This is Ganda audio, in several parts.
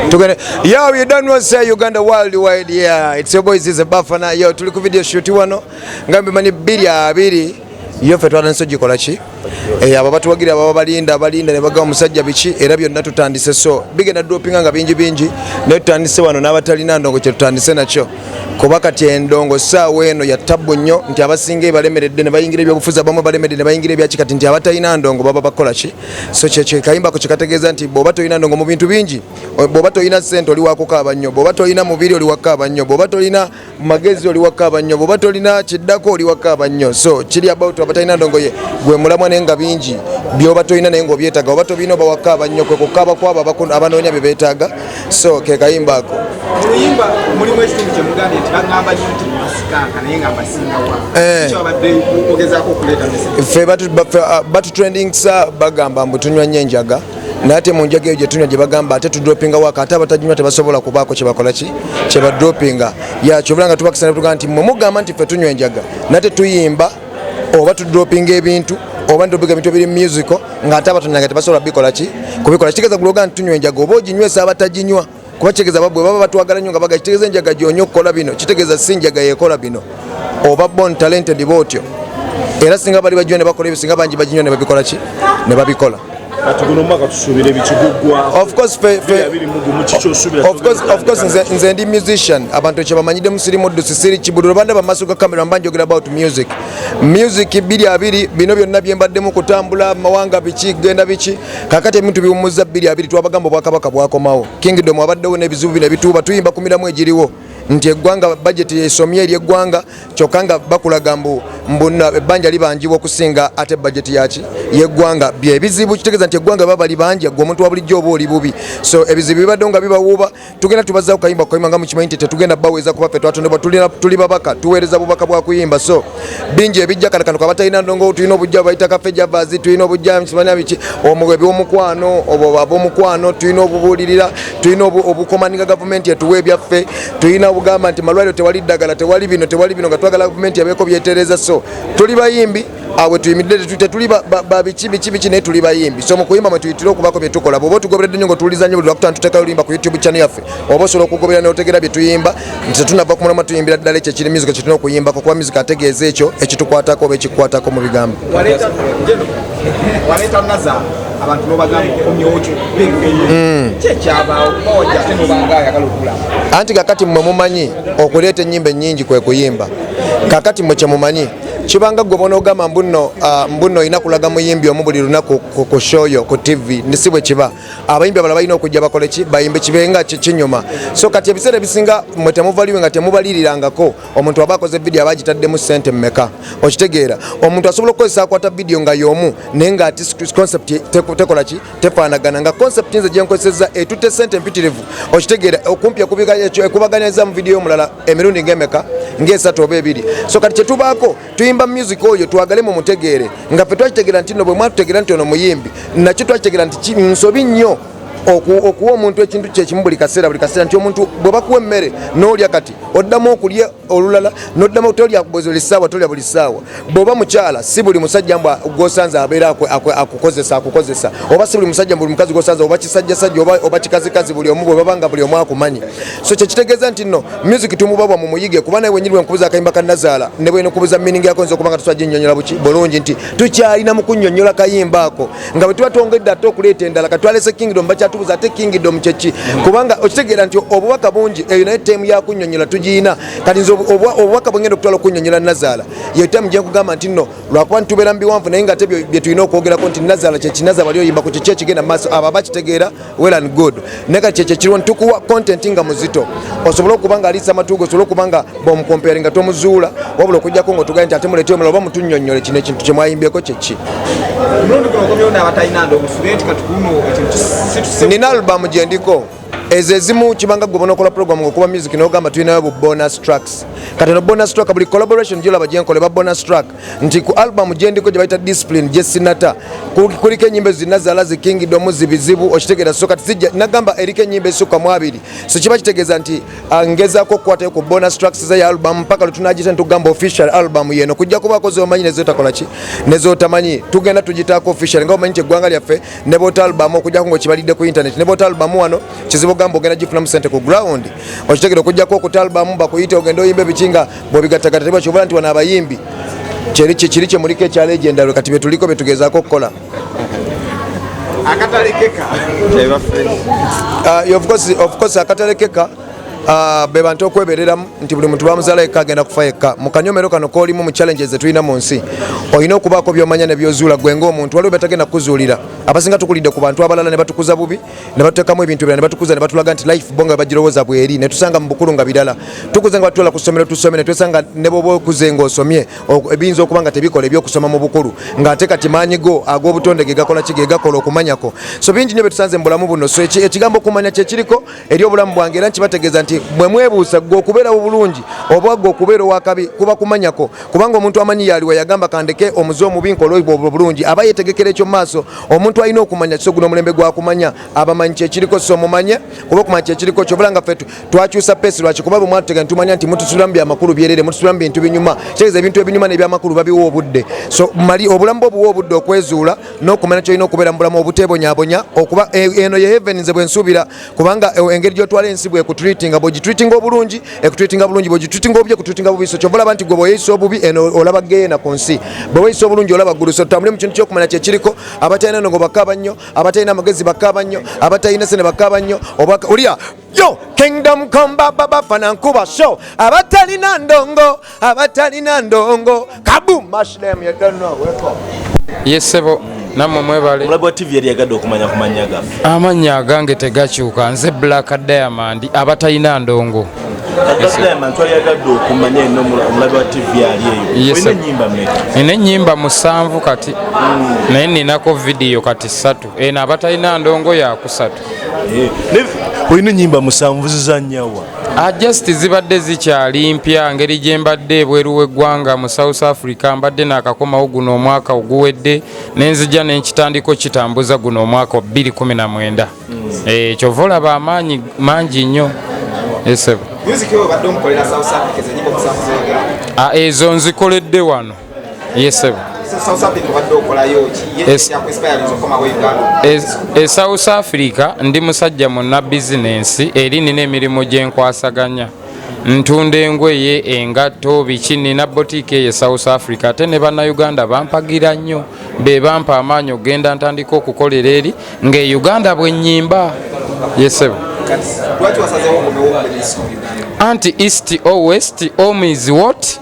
Tugende. Yo, you don't want to say Uganda worldwide. Yeah, it's your boys is a Bafana. Yo, tuli ku video shoot wano. Ngambe mani 22 yo ffe twatandise ogikola ki? Eh, abo batuwagira baba balinda balinda ne bagamba omusajja biki, era byonna tutandise, so bigenda dropinga nga bingi bingi, naye tutandise wano n'abatalina ndongo kye tutandise nakyo, kuba kati endongo saawa eno ya tabbu nnyo, nti abasinga ebalemeredde ne bayingira ebyobufuzi, abamu balemedde ne bayingira ebyaki. Kati nti abatalina ndongo baba bakola ki? So kyekyo kayimbako kyekategeeza nti bw'oba tolina ndongo mu bintu bingi, bw'oba tolina ssente oli wakukaaba nnyo, bw'oba tolina mubiri oli wakaaba nnyo, bw'oba tolina magezi oli wakaaba nnyo, bw'oba tolina kiddako oli wakaaba nnyo. So kiri about abatalina ndongo, ye gwe mulamwa, naye nga bingi byoba tolina naye ng'obyetaaga, oba tobirina oba wakaaba nnyo, kwe kukaaba kwabo abanoonya bye beetaaga. So ke kayimba ako. Mu luyimba mulimu ekitundu kyemugambye nti baŋŋamba nnyo nti masikanka, naye nga mbasingawa. Kyabadde ogezaako okuleeta message? Ffe batutrendingsa, bagamba mbu tunywa nnyo enjaga, naye ate mu njaga eyo gye tunywa gye bagamba ate tudropinga waka, ate abataginywa tebasobola kubaako kyebakola ki kyebadropinga. Yakyobula nga tubakisa tugamba nti mwe mugamba nti ffe tunywa enjaga, naye ate tuyimba oba tudropinga ebintu oba ndropinga ebintu ebiri musical, ng'ate abatonyaga tebasobola bikola ki kubikola. Kitegeeza guloga nti tunywa enjaga oba oginywesa abataginywa, kuba kitegeeza bwe baba batwagala nnyo nga baga kitegeeza enjaga gyonywa okukola bino, kitegeeza si njaga yekola bino, oba born talented bwotyo. Era singa bali baginywa ne bakola ebyo, singa bangi baginywa ne babikola ki ne babikola. Kati guno omwaka tusuubira ebikiguggwa? Of course, 21 kikyosuubira? Of course, nze ndi musician, abantu ekyo bamanyidde. Musiri muddusi, siri kibudulu, bandaba maaso ga kamera mba njogera about music. Music 22 bino byonna byembaddemu kutambula mawanga biki genda biki. Kakati ebintu biwummuza 22, twabagamba obwakabaka bwakomawo, kingdom abaddewo n'ebizibu bino ebituuba. Tuyimba ku miramu egiriwo nti eggwanga budget esomye eri eggwanga, kyokka nga bakulaga mbu ebbanja libanjibwa okusinga ate budget yaki yeggwanga. Byebizibu, kitegeeza nti eggwanga baba libanja, gwe omuntu wa bulijjo oba oli bubi. So ebizibu bibaddewo nga bibawuuba, tugenda tubazzaako kayimba kayimba, nga mukimanyi nti tetugenda baweeza kuba ffe twatondebwa tuli babaka, tuweereza bubaka bwa kuyimba. So bingi ebijja. Kano kano kabatalina ndongo, tulina obujja bayita Cafe Javas, tulina obujja simanya biki omwo ebyomukwano, obwo ab'omukwano, tulina obubuulirira, tulina obucommandinga gavumenti etuwa ebyaffe, tulina obugamba nti malwaliro tewali ddagala, tewali bino, tewali bino, nga twagala gavumenti ebeeko byetereza. So tuli bayimbi awe tuyimiridde, tetuli ba biki biki biki, naye tuli bayimbi. So mu kuyimba mwe tuyitire okubaako bye tukola. Bw'oba otugoberedde nnyo ng'otuwuliriza nnyo, buli lwakutaano tuteekayo oluyimba ku YouTube channel yaffe, oba osobola okugoberera n'otegeera bye tuyimba, nti tetunava ku mulamwa, tuyimbira ddala ekyo ekiri music kyetulina okuyimbako, kuba music ategeeza ekyo ekitukwatako oba ekikukwatako mu bigambo. Waleeta Jeno, waleeta Nazaala, abantu nobagamba okomyewo kyekyabaawo, kuba wajja ate nobanga ayagala okulaba. Anti kakati mmwe mumanyi okuleeta ennyimba ennyingi kwe kuyimba. Kakati mmwe kyemumanyi kibanga gwe bonaogamba mbuno, mbuno olina kulaga muyimbi omu buli lunaku ku show yo ku TV, si bwe kiba. Abayimbi abalala balina okujja bakole ki bayimbe, kibenga kinyuma. So kati ebiseera ebisinga mmwe temuvaliwe nga temubalirirangako omuntu aba akoze video aba agitaddemu ssente mmeka. Okitegeera, omuntu asobola okukozesa akwata video nga y'omu, naye nga ati concept tekola ki tefaanagana, nga concept nze gyenkozesezza etutte ssente empitirivu. Okitegeera, okumpi ekubaganyiza mu video omulala emirundi ng'emeka, ng'esatu oba ebiri. So kati kyetubaako tuyimba music oyo twagale mumutegeere, nga ffe twakitegeera nti nno bwe mwatutegeera nti ono muyimbi, nakyo twakitegeera nti nsobi nnyo okuwa omuntu ekintu kyekimu buli kaseera buli kaseera, nti omuntu bwe bakuwa emmere n'olya, kati oddamu okulya olulala n'oddamu, tolya buli ssaawa, tolya buli ssaawa. Bw'oba mukyala, si buli musajja mbw gwosanze abeera akukozesa akukozesa, oba si buli musajja, buli mukazi gwosanze, oba kisajjasajja oba kikazikazi, buli omu bwe baba nga buli omu akumanyi. So kyekitegeeza nti nno music tumubabwa mumuyige, kuba naye wenyini bwenkubuza akayimba ka Nazaala ne bwenkubuza meaning yako, nza okuba nga tusobola ginnyonnyola buki bulungi, nti tukyalina mu kunnyonnyola kayimba ako, nga bwe tuba twongedde ate okuleeta endala. Katwalese Kingdom, bakyatubuza ate Kingdom kyeki, kubanga okitegeera nti obubaka bungi eyo, naye time yakunnyonnyola tugiyina. Kati nze obubaka bwengenda okutwala okunnyonnyola Nazaala ye time gyenkugamba nti nno lwakuba nitubeera mu biwanvu, naye nga ate bye tulina okwogerako nti Nazaala kyekinaza bali oyimba ku kiki ekigenda mu maaso, abo abakitegeera well and good. Naye kati kyekyo ekiriwo, ntukuwa content nga muzito osobole okuba nga aliisa amatu ge, osobole okuba nga bwomucompare nga tomuzuula, wabula okujjako nga otugaye nti ate muleete omulala oba mutunnyonnyole kino ekintu kyemwayimbyeko kyeki. Omulundi guno okomyewo n'abatalina ndongo, nti kati kuno ekintu situse. Nina album gyendiko, ezo ezimu kibanga gwe bonaokola program ngaokuba music nogamba tulinayo bu bonus tracks. Kati no bonus track, buli collaboration gyolaba gyenkola eba bonus track, nti ku album gyendiko gye bayita Discipline gyesinata, kuliko enyimba zinazaala zi Kingdom zibizibu, okitegeera? So kati zijja nagamba eriko enyimba esukka mu abiri, so kiba kitegeeza nti ngezaako okukwatayo ku bonus tracks za album mpaka lwetunagita ntugamba official album yeno, kujja kubaako zomanyi nezotakola ki nezotamanyi, tugenda tugitaako official. Nga omanyi nti eggwanga lyaffe ne bwota album okujjako ngaokibalidde ku internet, ne bwota album wano kizibu. gyogamba ogenda gifunamu sente ku ground okitegere okujjako okuta albamu bakuyite ogende oyimba ebiki nga bwobigattagatta teba kyobala nti wano abayimbi kyeri kiri kyemuliko ekya legendary kati byetuliko byetugezaako okukola. Akatalekeka. Of course akatalekeka be bantu okwebereramu nti buli muntu bamuzaala yekka agenda kufa yekka. Mu kanyomero kano k'olimu mu challenges zetulina mu nsi olina okubaako by'omanya ne by'ozuula gwe ng'omuntu. Waliwo byatagenda kukuzuulira. Abasinga tukulidde ku bantu abalala ne batukuza bubi ne batuteekamu ebintu ebirala ne batukuza ne batulaga nti life bo nga bagirowooza bweri ne tusanga mu bukulu nga birala. Tukuze nga batutwala ku ssomero tusome ne twesanga ne bw'oba okuze ng'osomye ebiyinza okuba nga tebikola ebyokusoma mu bukulu ng'ate kati maanyi go ag'obutonde ge gakola ki ge gakola okumanyako. So bingi nnyo bye tusanze mu bulamu buno. So ekigambo okumanya kye kiriko eri obulamu bwange era nkibategeeza nti bwe mwebuusa gwe okubeerawo bulungi oba gwe okubeera owakabi kuba kumanyako, kubanga omuntu amanyi yaliwa yagamba kandeke omuze omubi nkole obwo bulungi aba yetegekera ekyo mu maaso. Omuntu alina okumanya so guno omulembe gwakumanya abamanyi kyekiriko so mumanye kuba okumanya kyekiriko kyobula nga ffe twakyusa pesi lwaki kuba bwe mwatutegera tumanya nti mutusulamu byamakulu byerere mutusulamu bintu binyuma kitegeeza ebintu ebinyuma n'ebyamakulu babiwa obudde. So mali obulamu bwo buwa obudde okwezuula n'okumanya kyolina okubeera mu bulamu obuteebonyabonya okuba eno ye heaven nze bwe nsuubira kubanga engeri gy'otwala ensi bwekutreatinga bw'ogitreatinga obulungi ekutreatinga bulungi bw'ogitreatinga obubi ekutreatinga bubi. So kyova olaba nti gwe bw'oyeyisa obubi eno olaba geena ku nsi, bwe weeyisa obulungi olaba ggulu. So tutambule mu kintu ky'okumanya kyekiriko. Abatalina ndongo bakaaba nnyo, abatalina amagezi bakaaba nnyo, abatalina sente bakaaba nnyo. Oba olya yo kingdom come baba bafana nkuba show abatalina ndongo abatalina ndongo kaboom mash them you don't know wake up. Yesebo nammwe mwebale. Omulabi wa TV yali yagadde okumanya ku mannya gaffe. Amannya agange tegakyuka, nze Black Diamond abatalina ndongo. Black Diamond twali yagadde okumanya eno omulabi wa TV ali eyo. Olina ennyimba mmeka? Nina ennyimba 7 kati naye ninako vidiyo kati 3. Eno abatalina ndongo yakusatu. Olina ennyimba 7 zizannyawa? Just zibadde zikyali mpya ngeri gye mbadde ebweru w'eggwanga mu South Africa, mbadde naakakomawo guno omwaka oguwedde ne nzija ne nkitandika okukitambuza guno omwaka 2019. Kyova olaba amaanyi mangi nnyo. Esebo. Music yo obadde omukolera South Africa ezo nyimbo 7 zoyogera? Ezo nzikoledde wano. Yesebo. South Africa obadde okolayo ki? Ye kyakuinspirinza okukomawo Uganda? E South Africa ndi musajja munna bizinensi eri nina emirimu gye nkwasaganya. Ntunda engoye, engatto, biki, nina botiiki eyo e South Africa ate ne bannayuganda bampagira nnyo be bampa amaanyi okugenda ntandika okukolera eri ng'e Uganda bwe nnyimba. Yesebo. Kati lwaki wasazeewo okomewo okube music mu Uganda? Anti east or west, home is what?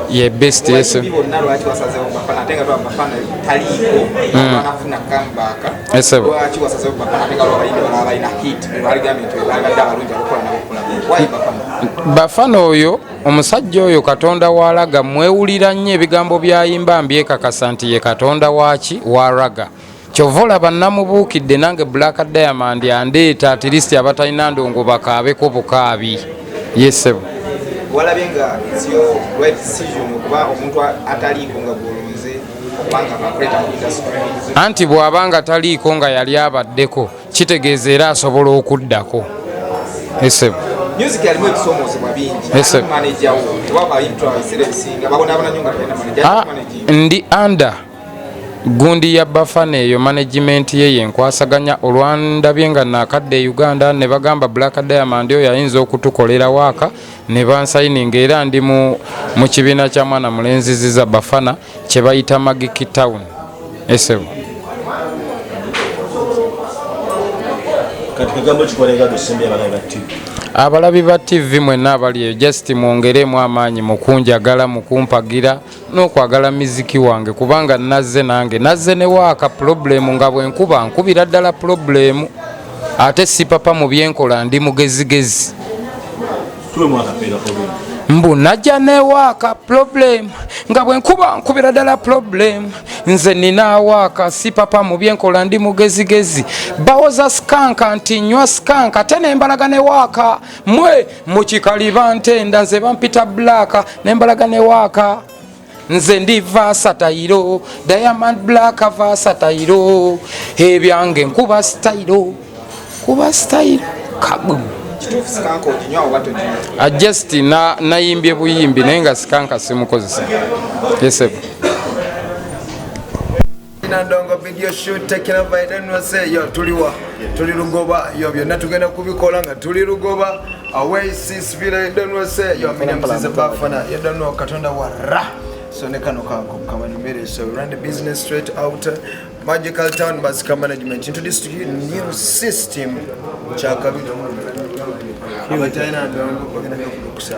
Ye best yes. Abayimbi bonna lwaki wasazeewo Bafana ate nga lwa Bafana taliiko banafuna comeback? Esebo. Lwaki wasazeewo Bafana ate nga lwa abayimbi balala balina hit baligambye nti balibadde abalungi abakola nabo okukola? Why Bafana? Bafana oyo omusajja oyo Katonda walaga mwewulira nnyo ebigambo by'ayimba mbyekakasa nti ye Katonda waaki waraga. Kyova olaba namubuukidde nange Black Diamond andeeta at least abatalina ndongo bakaabeko bukaabi. Yesebo. Walabye nga it's your right decision okuba omuntu ataliiko nga gw'olonze okubanga akuleta mu industry? Anti bw'aba nga taliiko nga yali abaddeko kitegeeza era asobola okuddako. Esebo. Music alimu ebisoomoozebwa bingi. Esebo. Manager wo oba abayimbi tulaba ebiseera ebisinga babonaabona nnyo nga talina manager. Ndi under gundi ya Bafana eyo management ye yenkwasaganya olwandabye nga nakadde e Uganda ne bagamba Black Diamond oyo ayinza okutukolera waaka ne bansayininga era ndi mu kibiina kya mwana mulenzi Ziza Bafana kye bayita Magic Town. Esebo. Kati kagambo kikolega dosembya abalabi ba TV. Abalabi ba TV mwenna abali eyo just mwongeremu amaanyi mukunjagala mukumpagira n'okwagala miziki wange kubanga nazze nange nazze ne waaka problemu nga bwe nkuba nkubira ddala problemu ate sipapa mu byenkola ndi mugezigezi. Mbu najja ne waaka problemu nga bwe nkuba nkubira ddala problemu nze nina waaka sipapa mu byenkola ndi mugezigezi bawoza skanka nti nywa skanka ate nembalaga ne waaka mwe mukikaliba ntenda nze bampita Black nembalaga ne waaka nze ndi versatile Diamond Black versatile ebyange nkuba style kuba style kaboom. Kituufu skanka oginywa oba toginywa? Just nayimbye buyimbi naye nga skanka simukozesa. Yesebo. Ndongo video shoot taken over I don't know say yo tuliwa tuli lugoba yo byonna tugenda kubikola nga tuli lugoba away sis villa I don't know say yo mina msize bafana you don't know katonda wa ra so ne kano kako kamanyumire. So we run the business straight out Magical Town Masika Management introduced to you new system kyakabi abatalina ndongo bagenda kukusa.